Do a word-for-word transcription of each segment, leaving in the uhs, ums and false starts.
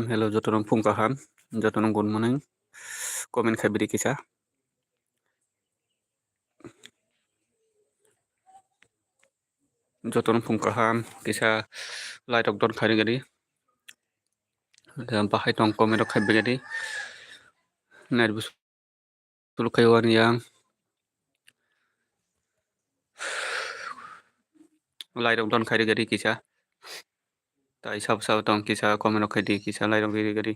Hello, jotono phung kaham, jotono good morning, comment khai bidi kisa. Jotono phung kaham, kisa like rok don khai gadi. Bahai tong comment rok khai gadi. Nervous. Tulu khai wani yang. Like rok don khai gadi kisa. Tai sab sab tong kisa comment rok khai di kisa like rok giri gadi.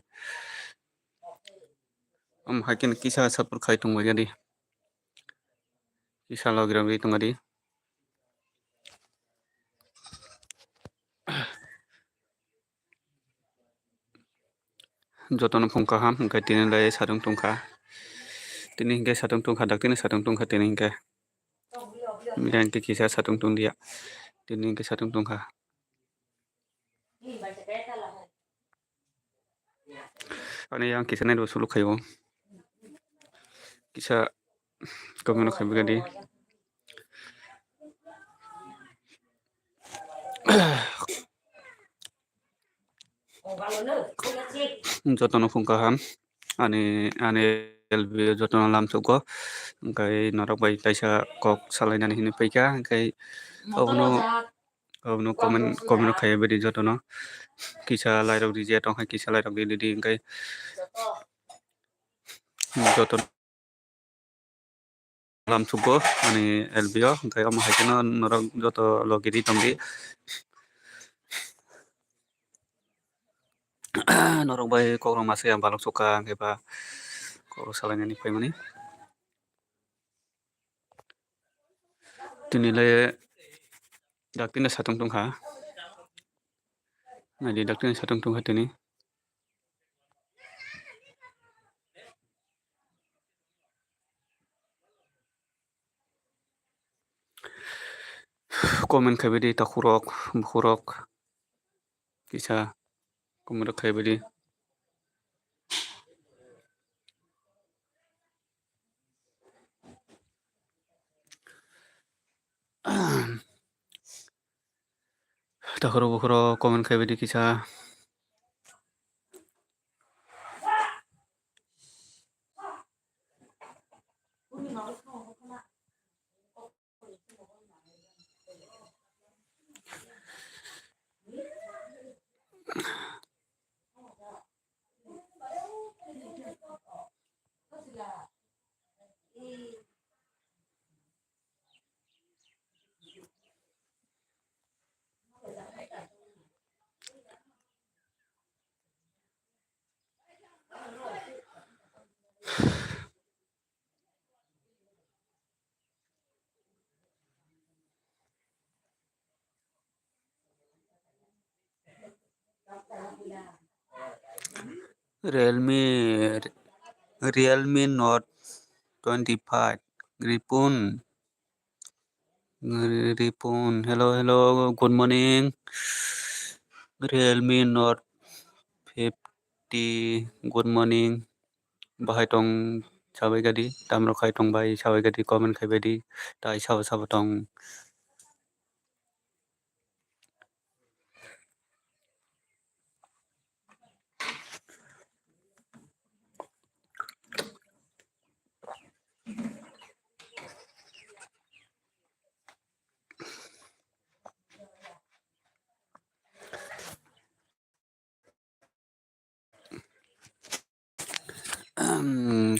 Am hakin kisa support khai tong gadi. Kisa log rok giri tong gadi. Jotono phung kaham, hwnkhe tini lai satung tungkha. Tini hwnkhe satung tungkha, dak tini satung tungkha tini hwnkhe. Mira hwnkhe kisa satung tungdia. Tini hwnkhe satung tungkha. Ani yang kisa nai bo suluk khayo. Kisa comment khai bigadi. Jotono phung kaham ani ani L B o jotono lamsugo, hwnkhe norok bai kaisa kok salainani hinwi phaikha, hwnkhe obono obono comment comment khai bidi jotono kisa like rok rija tongkha, kisa like rok ridi hwnkhe jotono. Lamsugo ani L B o, hwnkhe omo hai kheno norok joto logi ri tongdi. Norok bai kok rok masa yang balok sukha, hwnkhe ba kok rok salainani phaimani. Tini le dak tini satung tungkha. Naidi dak tini satung tungkha tini. Comment khai bidi takhurok, bukhurok. Kisa comment khai bidi. Takhurok bukhurok comment khai bidi kisa. Realme, Realme Note twenty-five, Ripun, Ripun, hello, hello, good morning. Realme Note fifty, good morning. Bahai tong sabai gadi, tamrok khai tong bai sabai gadi, comment khai bai di, tai sabo sabo tong.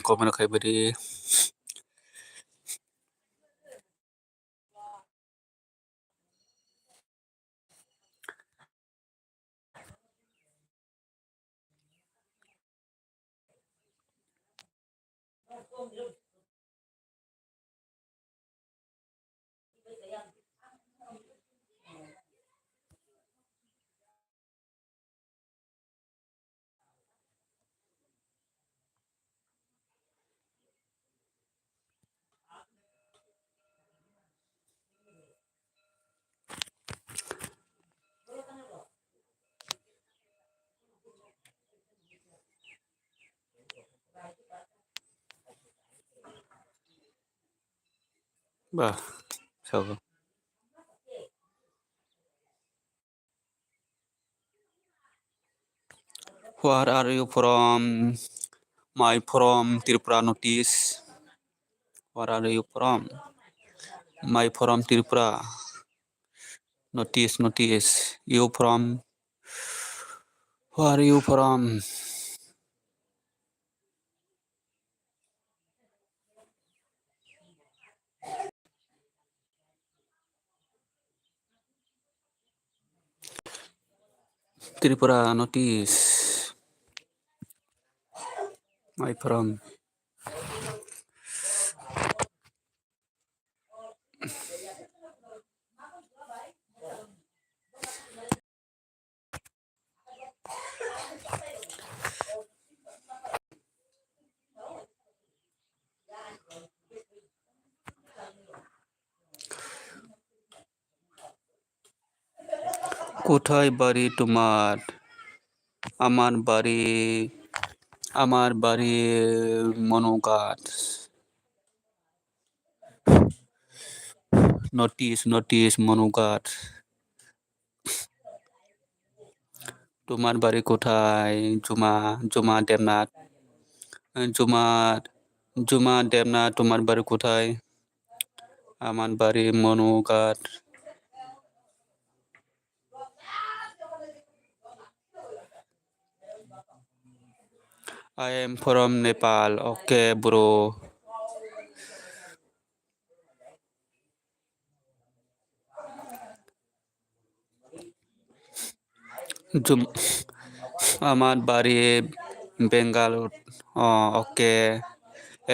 comment khai bari. Bah, so. Where are you from? My from Tripura, notice. Where are you from? My from Tripura. Notice, notice. You from? Where are you from? Tripura, notice. My from. কোথায় বাড়ি তোমার? আমার বাড়ি, আমার বাড়ি Manughat. Notice, notice, Manughat. তোমার বাড়ি কোথায়? জুমা, জুমা দেবনাথ। জুমা, জুমা দেবনাথ, তোমার বাড়ি কোথায়? আমার বাড়ি Manughat. I am from Nepal. Okay, bro. Zoom-, আমার বাড়ি বেঙ্গালোর। ও, okay।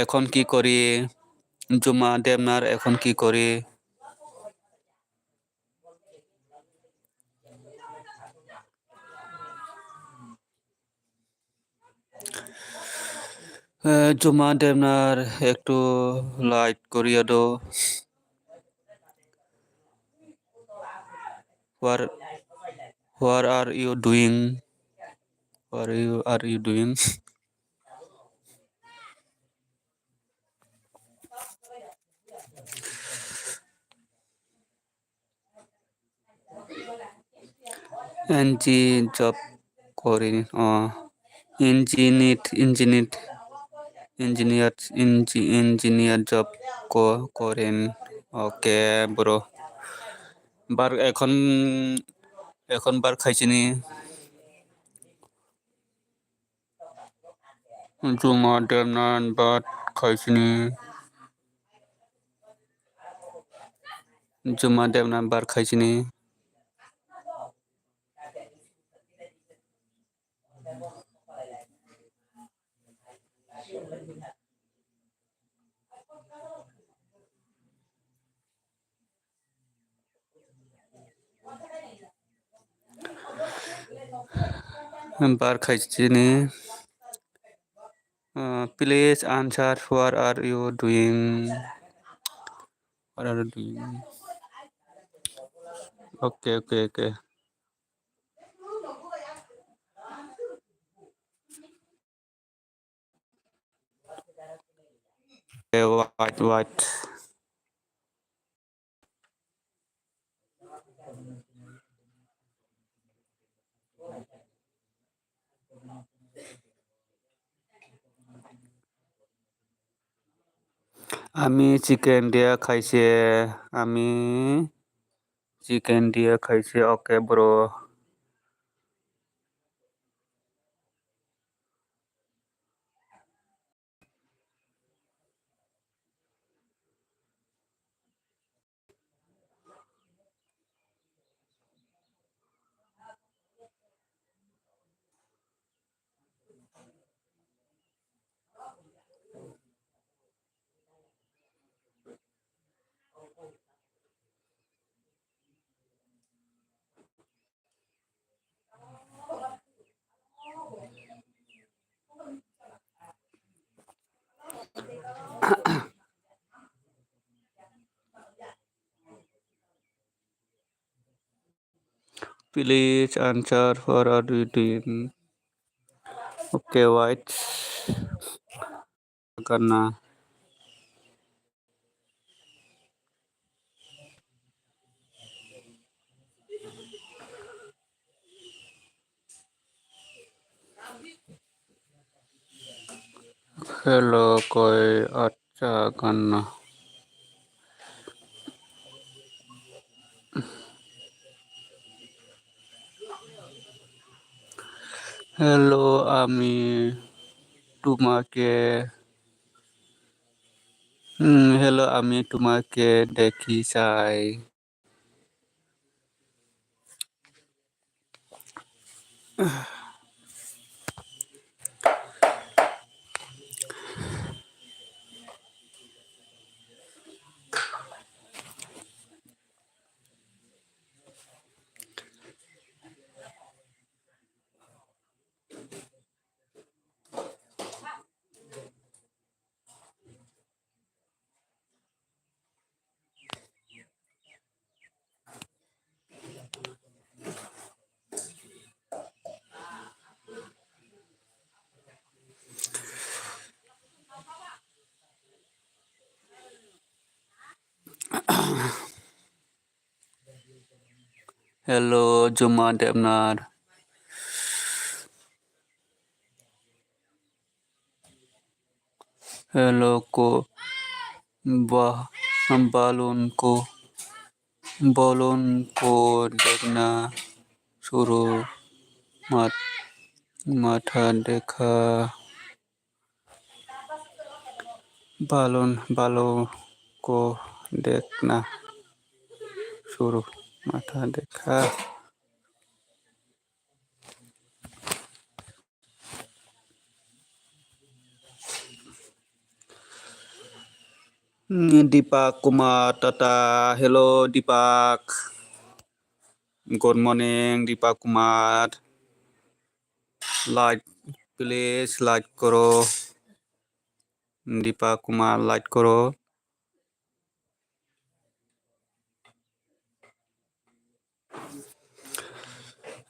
এখন কি করি? জুমা দেবনাথ, এখন কি করি? Eh, Juma Demnar, ektu light koriya do. What, what are you doing? What are you, are you doing? N G job korin, oh, engineer, engineer, engineer, engi-, engineer job ko-, korin. Okay, bro. Bar ekhon, ekhon bar khaisini. Juma Demnan bar khaisini. Juma Demnan bar khaisini. Bar khaisini. Uh, please answer, what are you doing? What are you doing? Okay, okay, okay. Eh, wait, wait. Ami chicken dia khaise, ami chicken dia khaise, okay, bro. Please answer, what are you doing? Okay, wait. Karna. Hello, koi acha karna. Hello, ami tumake. Hmm, hello, ami tumake dekhi sai. Hello, Juma Debnar. Hello, ko ba balun ko balun ko dekna suru mat matha dekha. Balon, balon ko dekna suru matha dekha. Hmm, Deepak Kumar Tata. Hello, Deepak. Good morning, Deepak Kumar. Like, please like koro. Deepak Kumar like koro.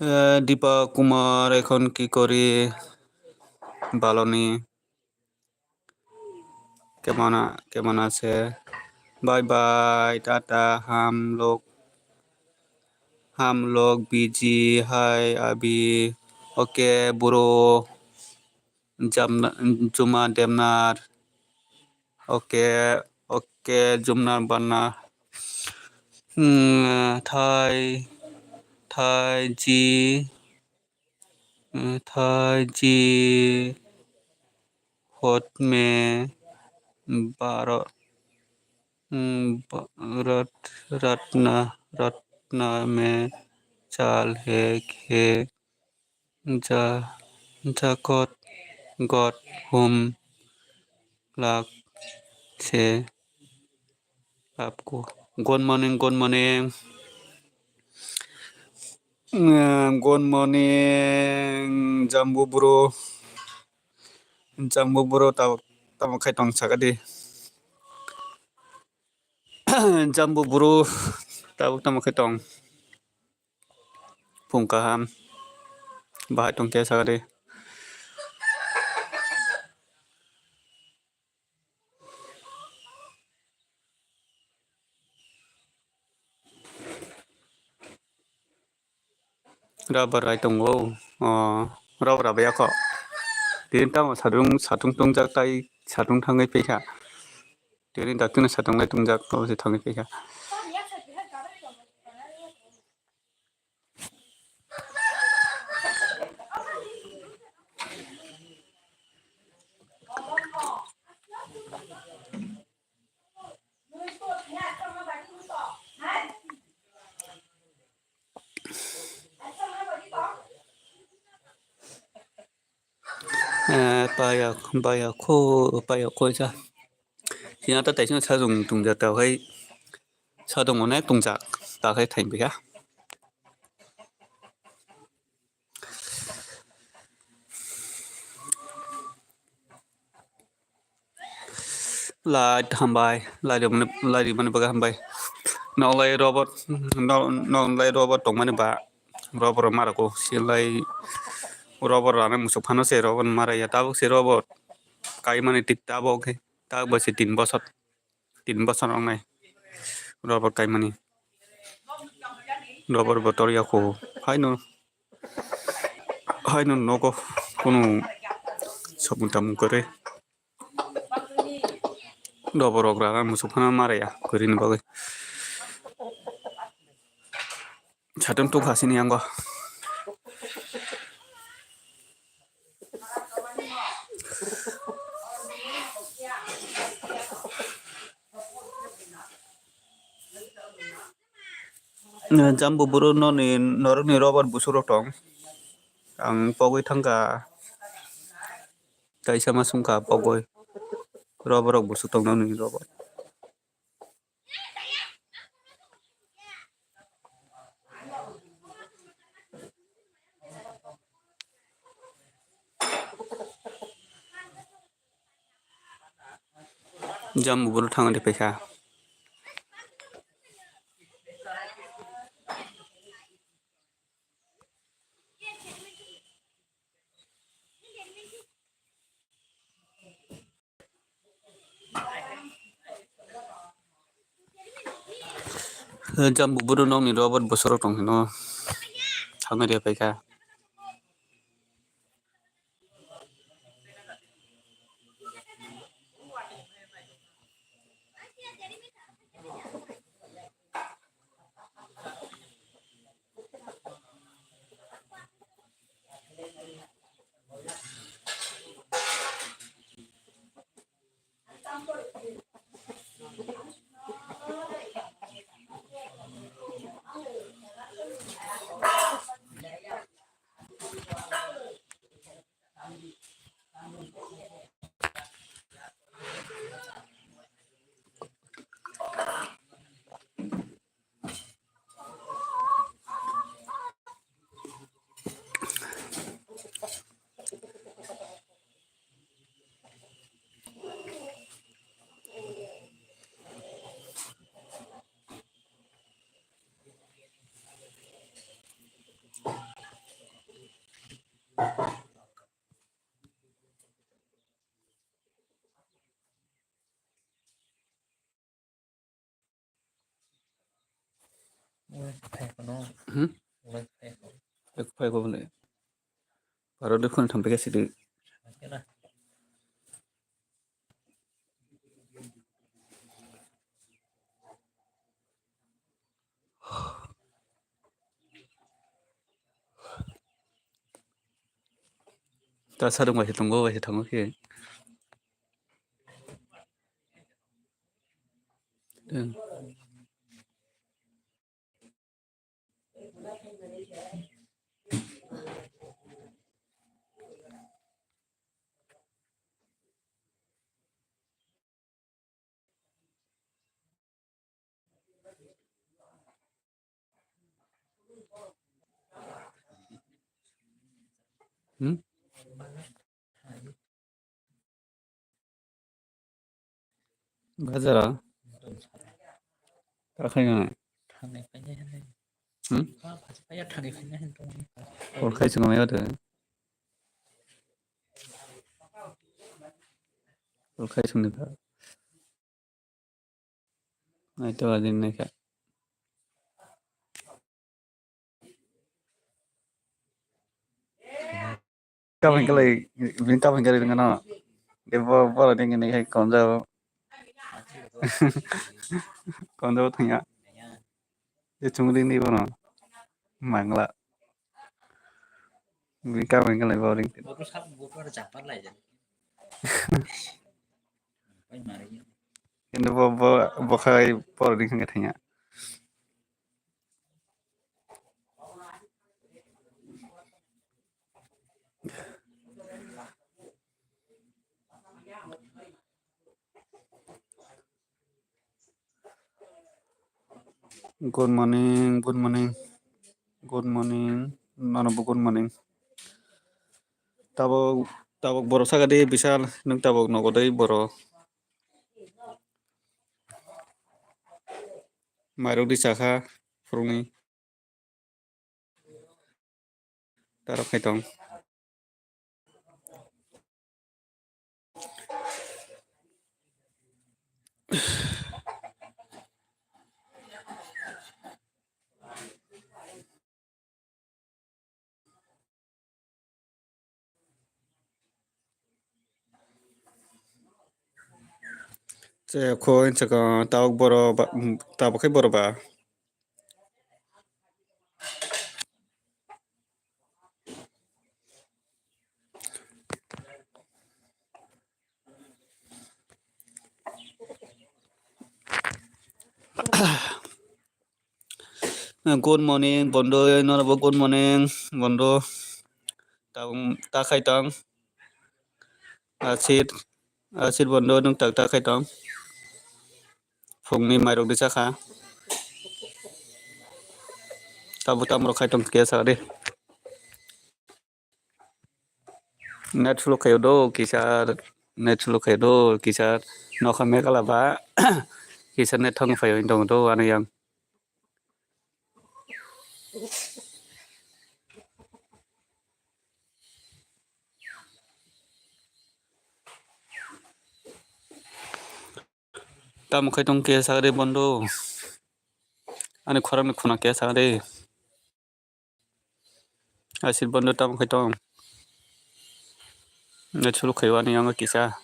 Eh, Deepak Kumar এখন কি করে? ভালো নেই। কেমন আ-, কেমন আছে? Bye bye, tata, ham log, ham log busy, hi, abi, okay, bro, jamna, Juma Demnar, okay, okay, Jumnar Banna, hmm, Thai, Thai ji, Thai ji hot me baro, mm, ba-, rat, ratna, ratna me chal he khe ja, jakot got hum lak se apko. Good morning, good morning. Eh, good morning, Jambu bro. Jambu bro, tabuk, tabuk khai tong saka di. Jambu bro, tabuk tamo khai tong. Phung kaham. Bahai tong khe saka di. Rubber rai tongo. O, rubber bai yakho. Tini tamo satung, satung tongjak tai satung thangwi phaikha. Tini daktino satung lai tongjak, tamo se thangwi phaikha. Eh, paya, paya kho, paya kho ja. Sina ta taisino sajung tungja ta hai. Sajung onek tungja ta hai thain biha. Light hambai, light rwmani, light rwmani bagwi hambai. Noklai robot, no-, noklai robot tongmani ba Rubber rok ma rwkho, silai rubber rana musuk phano se rubber ma rwya, tabuk se rubber kaimani tik tabuk khe, tabuk bai se tin bosor, tin bosor wngnai rubber kaimani. Rubber bo torya kho, haino, haino nogo kunu samung tamung kwrwi. Rubber rok rana musuk phano ma rwya kwrwini bagwi. Satung tuk hasini yango. Jambu buru noni norokni rubber busuk rok tong. Ang pogwi thangkha. Kaisa ma sungkha pogwi. Rubber rok busuk tong noni rubber. Jam bubur thang de pekha. Jam bubur nokni rubber bosorok tong hino. Thangwi de pekha. Hmm? Ek phai ko bole. Paro de phone thampe ke sidi. Ta sarung bai se tongo, bai se tongo khe. Hmm. Hmm? Bazar o? Ta khaina. Hmm? Kol khai chwng mai wata. Kol khai chwng ni kha. Naito adin naikha. Kapang kalai, bini kapang kalai dengan no. Dia bo, bo ni ngene hai konjao. Konjao thangya. Dia chungli ni bono. Mangla. Bini kapang kalai bo ring. Ini bo, bo, bo khai bo ring thangya. Good morning, good morning, good morning, nono bo good morning. Tabok, tabok borok saka di bisal, nwng tabok nogo dei borok. Mairok di chakha phurungni. Tarok khai tong. Che khoi chakang tabuk boro ba, tabuk khai boro ba. Good morning, bondo, norokbo good morning, bondo. Tabuk ta khai tong. Asit, asit bondo, nwng tak ta khai tong. Phungni mairok di chakha. Tabuk tamrok khai tong khe sa de. Net slow khayo do kisa, net slow khayo do kisa, nokha mekala ba kisa net thang phayo hinwi tongo do ani yang. Tamo khai tong khe sakri bondo. Ani khorang ni khuna khe sakri. Asir bondo tamo khai tong. Net slow khayo ani yang kisa.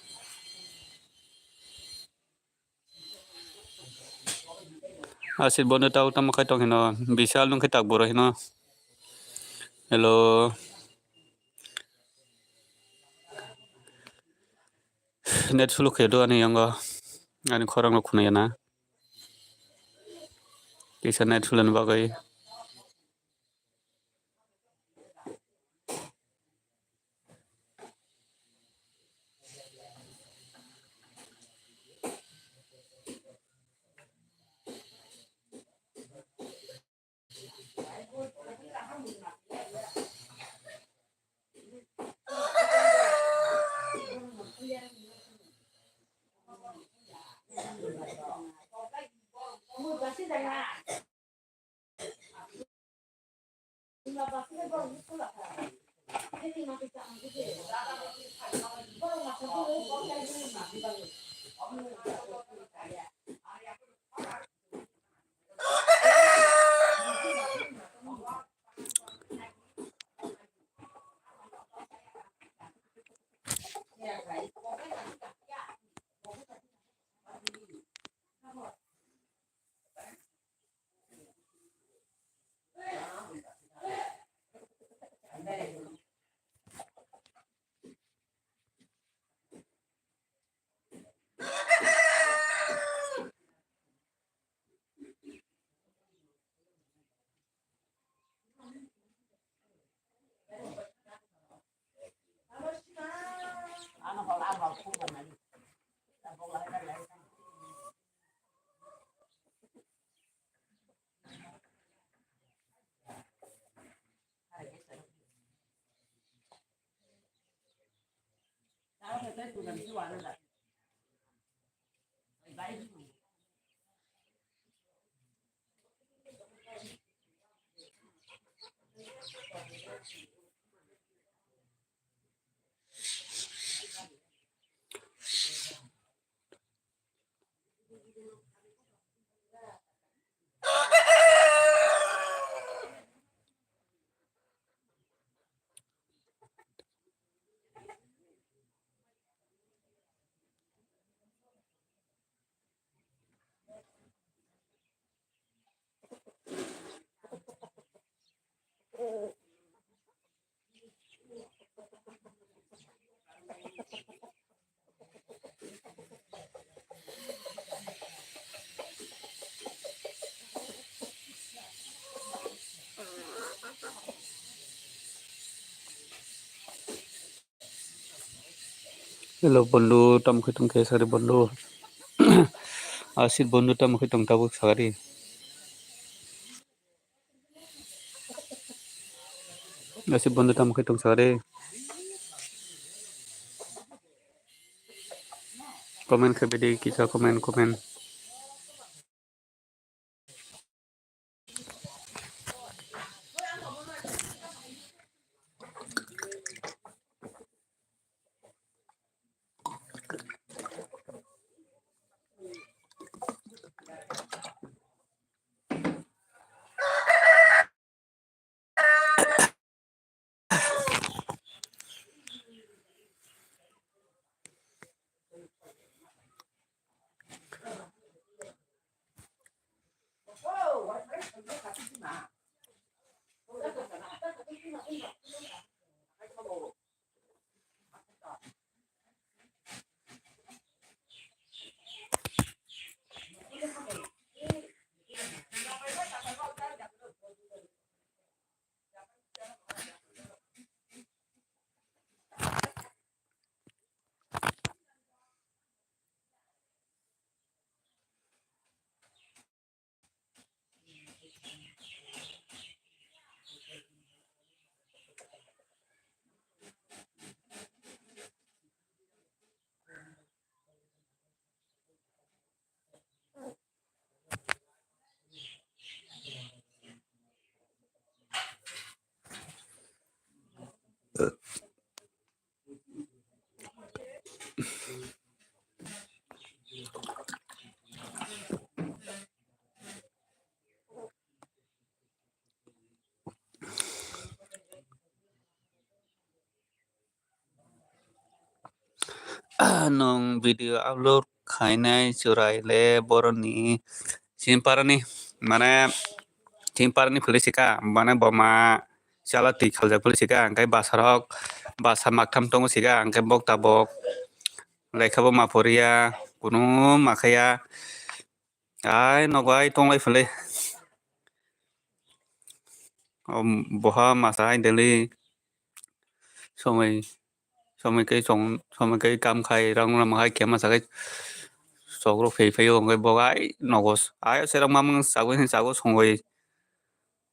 Asir bondo tamo khai tong hino. Bisal nung khe tak boro hino. Hello. Net slow khe do ani yango. Ani khorang no khuna yana. Kisa net slow ni bagwi. Hello, bondo, tamo khe tong khe sari bondo. Asir bondo, tamo khe tong tabuk sagari. Asir bondo, tamo khe tong sagari. Comment khe bidi kisa comment, comment. nwng video upload khainai chwrai le boroni chini parani, mane chini parani philwi sika, mane boma chala twi khaljak philwi sika, hwnkhe bwsarok bwsa maktham tongo sika, hwnkhe bok tabok lekha bo ma poriya, kunu ma khaya. Ai nogo ai tonglai philwi. Om, boha masa hai deli. Somoi, somoi kai song, somoi kai kam khai, rang ram hai kema sakai. Sokro phei phei o ngai boga ai nogo. Ai serang mamang sagoi hin sago songoi.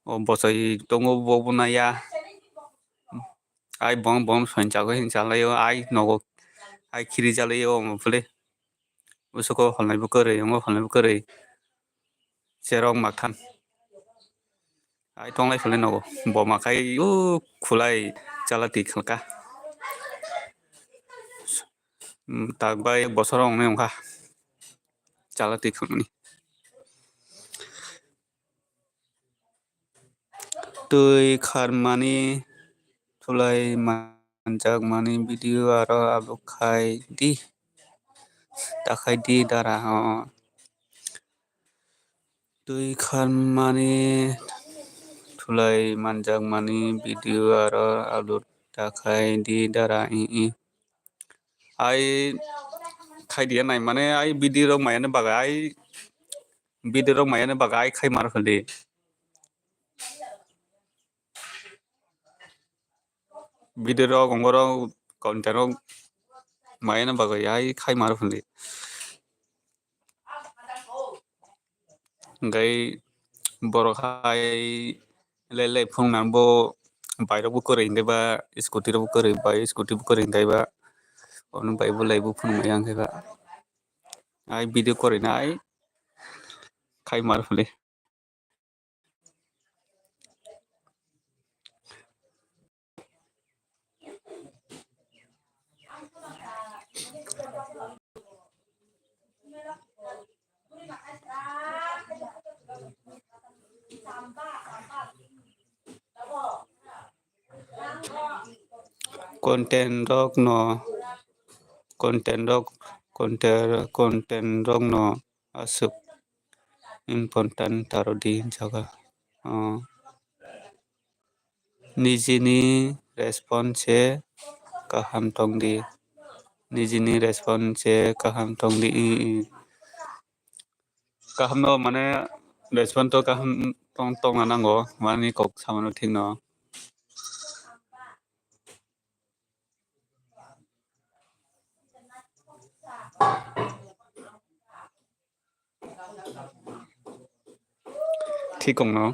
O bosoi tongo bo bo naya. Ai bong bong soin sago hin salaio ai nogo. Ai khiri jalaio omo philwi. Usoko holnai bo kwrwi, wngo holnai bo kwrwi. Cherok maktham. Ai tonglai philwi nogo. Boma khai u khulai chala twi khalka. Mm, tak bai bosor wngnai wngkha. Chala twi khalmani. Twi kharmani thulai manjakmani video aro upload khai di. Ta khai di dara, o. Twi kharmani thulai manjakmani video aro upload ta khai di dara, i, i. Ai khai diya nai mane ai video rok mayani bagwi ai video rok mayani bagwi ai khai mar phali. Video rok ongoro content rok mayani bagwi ai khai mar phali. Hwnkhe borok hai le le phunuknani bo bike rok bo kwrwi hwnkhe ba scooty rok bo kwrwi, bike scooty bo kwrwi hwnkhe ba ono bike bo le bo phunukmaya hwnkhe ba ai video kwrwi nai khai mar phali. Content rok no, content rok, content, content rok no aswk important taro di jaga. O, nijini response se kaham tong di. Nijini response se kaham tong di. I, i. Kaham no mane response to kaham tong, tongna nango. Mani kok samano thik no. Thik ongno.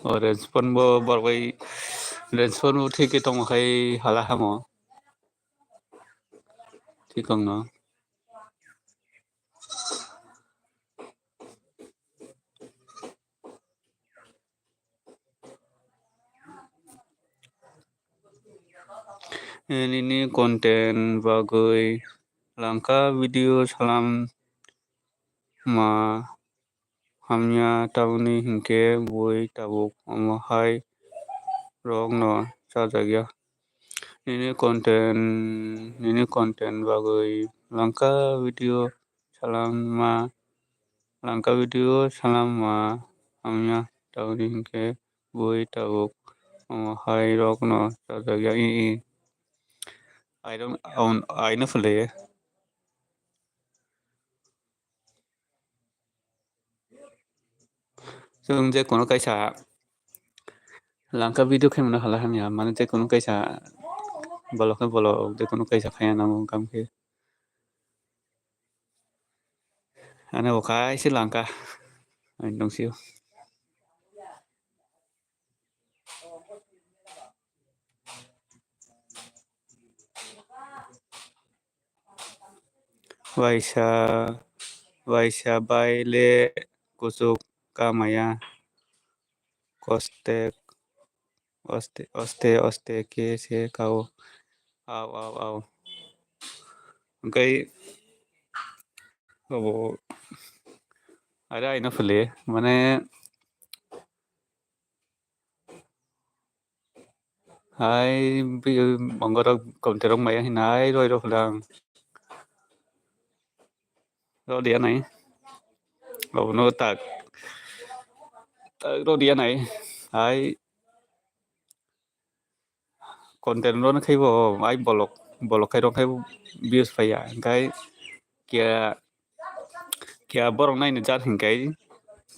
O response bo borok bai response bo thik khe tongo khai hala hamo. Thik ongno. Nini content bagwi langkha video salam ma hamya, tamni hinkhe bui tabuk omo hai rok no chajakya. Nini content, nini content bagwi langkha video salam ma, langkha video salam ma hamya, tamni hinkhe bui tabuk omo hai rok no chajakya. I, i. I don't, I, I no phule. Chwng je kono kaisa langkha video khe mano hala hamya, mane je kono kaisa bolok khe bolok, je kono kaisa khaya nango kam khe. Ano bo kaisa langkha. Ani dong sio. Waisa, waisa bai le kuchuk kamaya. Kostek, oste, oste, oste khe se kao. Au, au, au. Hwnkhe abo, are aino phile, mane, Hai, bi-, bongorok komterok maya hinai roi rok lang. Rodiya nai. Abono tak, tak rodiya nai. Hai, content rok no khai bo, ai bolok, bolok khai rok khai bo views phaiya. Hingkai kiya, kiya borok naini jar hingkai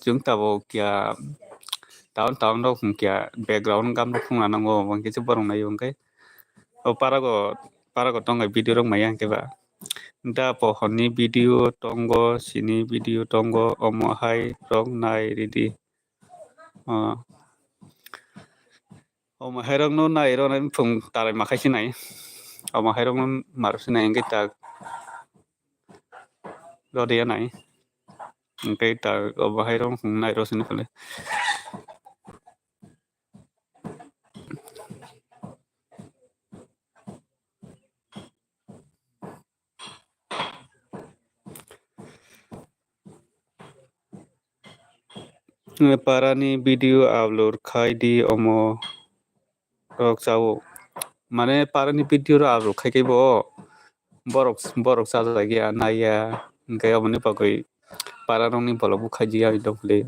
chwng tabuk kiya town, town rok hingkhe background gam rok phunukna nango, hingke se borok naio hingke o parago, parago tongo video rok maya hingke ba. Da pohorni video tongo, sini video tongo, omo hai rok nai ridi. O, omo hai rok no nai rw nai phung tarai ma khai se nai. Omo hai rok no mar se nai hingke tak. Rodiya nai. Hingke tak omo hai rok nai rw sini phale. Parani video upload khai di omo rok chao. Mane parani video rok upload khai khe bo borok, borok chajak ya, nai ya, hingke aboni bagwi para rokni bolok bo khai di ya, ani dok le.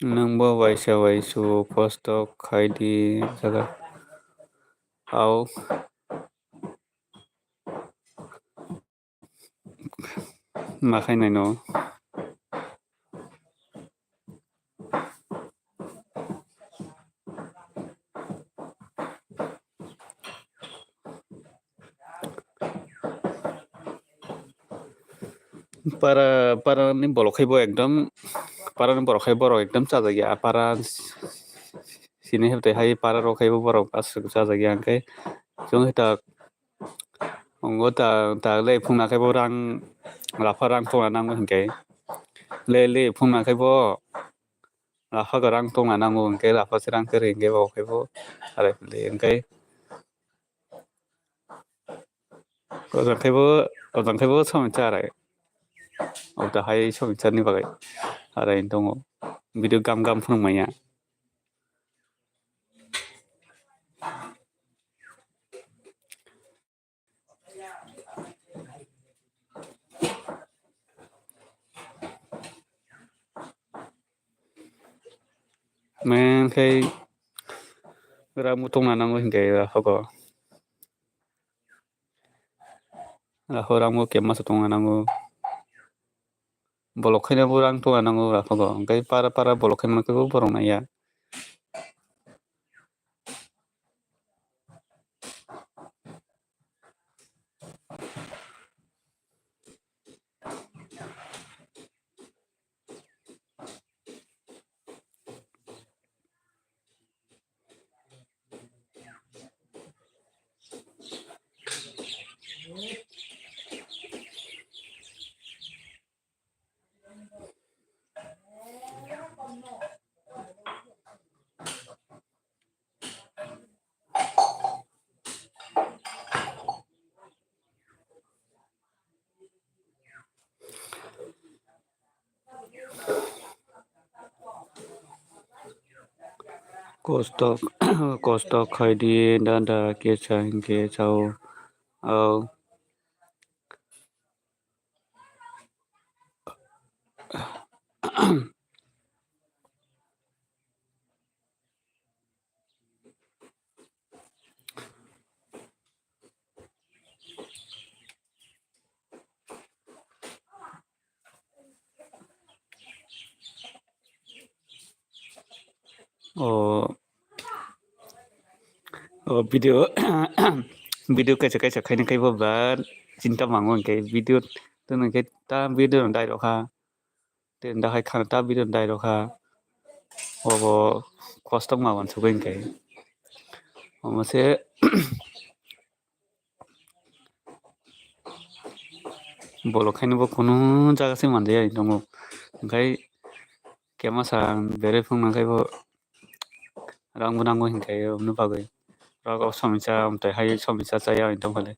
Nwng bo waisa waisu post khai di jaga. Au. Ma khai nai no. Para, para ni bolok khai bo ekdom, para ni borok khai borok ekdom chajak ya. Para sini hai para rok khai bo borok aswk chajak ya, hingke chwng hai tak. Ongo ta, ta le phungna khe bo rang, lapha rang tongna nango hinkhe. Le, le phungna khe bo lapha rang tongna nango hinkhe, lapha se rang kwrwi hinkhe bo khe bo. Are le hinkhe. Ojang khe bo, ojang khe bo somoi cha arai. Obo hai somoi cha ni bagwi arai tongo. Video gam gam phunuk manya. Main khai rang bo tongna nango hinkhe rahogo. Raho rang bo kemasa tongna nango. Bolok khaina bo rang tongna nango rahogo. Hinkhe para para bolok khaima khe bo borok naiya. Kosto, kosto khaidi dada kesa hinkhe chao. Au. O, o video, video kaisa kaisa khaina khai bo ba chinta mango hinkhe video tei hinkhe ta video no dai rokha. Tei da hai khana ta video dai rokha. Obo kostok ma wansugwi hinkhe. Omo se bolok khainwi bo kunu jaga se manjaya hinwi tongo. Hinkhe kemasa ang bere phunuknang khe bo rang bo nango hinkhe oboni bagwi. Rogo somisa, amtwi hai somisa chaya wng tongkha le.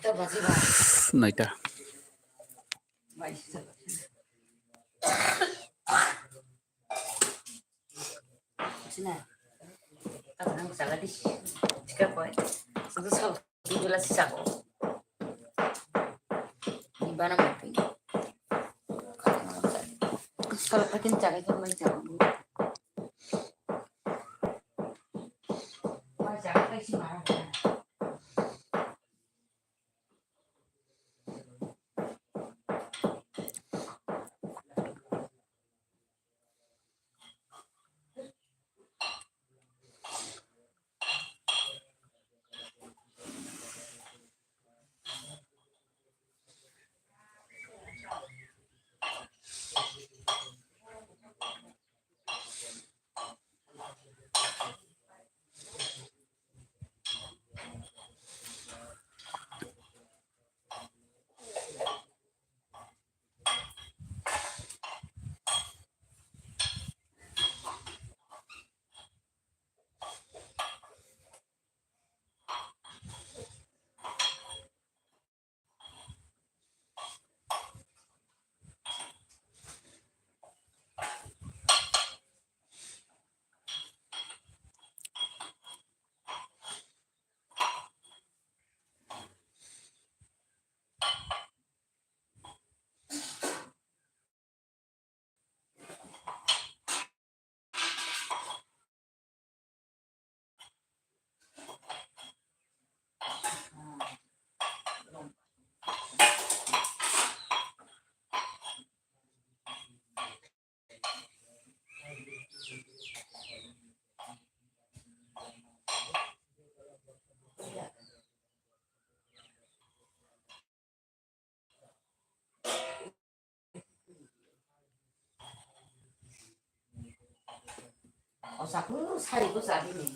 Noita. Sina. Tamo nang jaga di. Chika koi. Sudu sal. Di jula sisa ko. Di bana mapi. Sal pakin jaga ko mai jaga. Mai jaga kai si mara. O saku sari ko sari ni.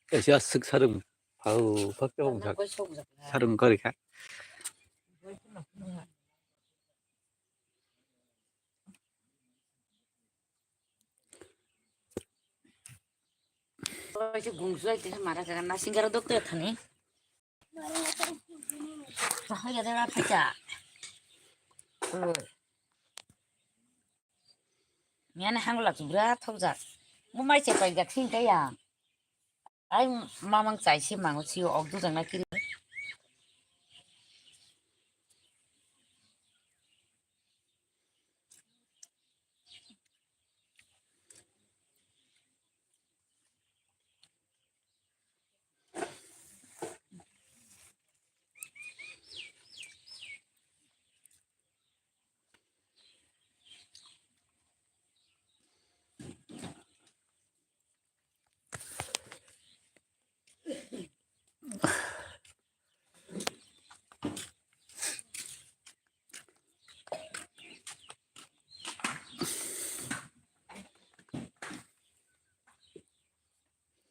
Kaisa aswk sarung. Phao, phak tei hong sak. Sarung kari kha. Kaisa gungsu ai tesa mara jaga nasing garo doktor thani. Tahai gada phacha. Miyan hangla chubra thokjak. Mo mai che paijak sing kaya. Ai mamang chai se mango si ok dujak na kiri.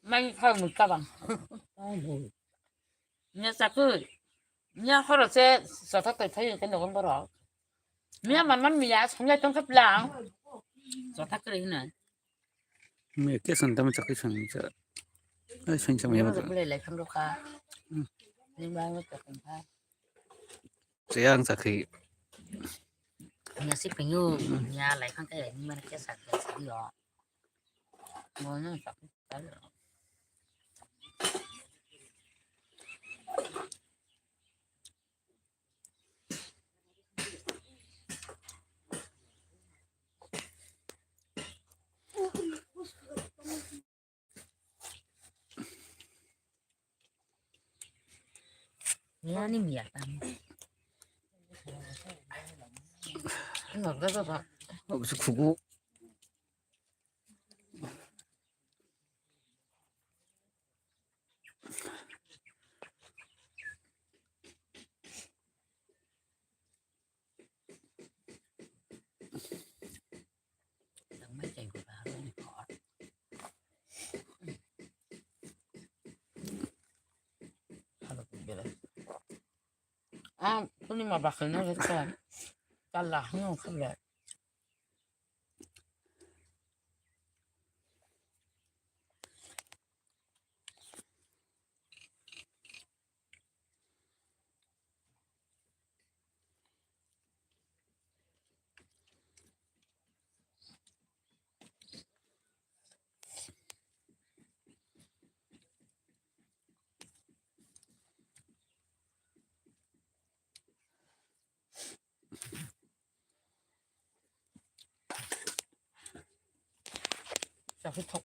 Mai phai mui kabang. Nya chakui. Nya horo se sotha toi phai ke nogon borok. Nya man man miya songjai tong kha plang. Sotha kre hina. Miya ke san tam chakui san cha. Ai san cha miya. Nya ma bole lai kham rokha. Hmm. Ni ma ngi chakui kha. Saya ang chakui. Nya si penyu nya lai khang ke ni ma ke sa ke sa yo. Mo nya chakui. Miya ni miya tang. Nggak ada apa. Habis kuku. Ah, kuni ma bakal na ka. Kala hnu kala. Chakui thok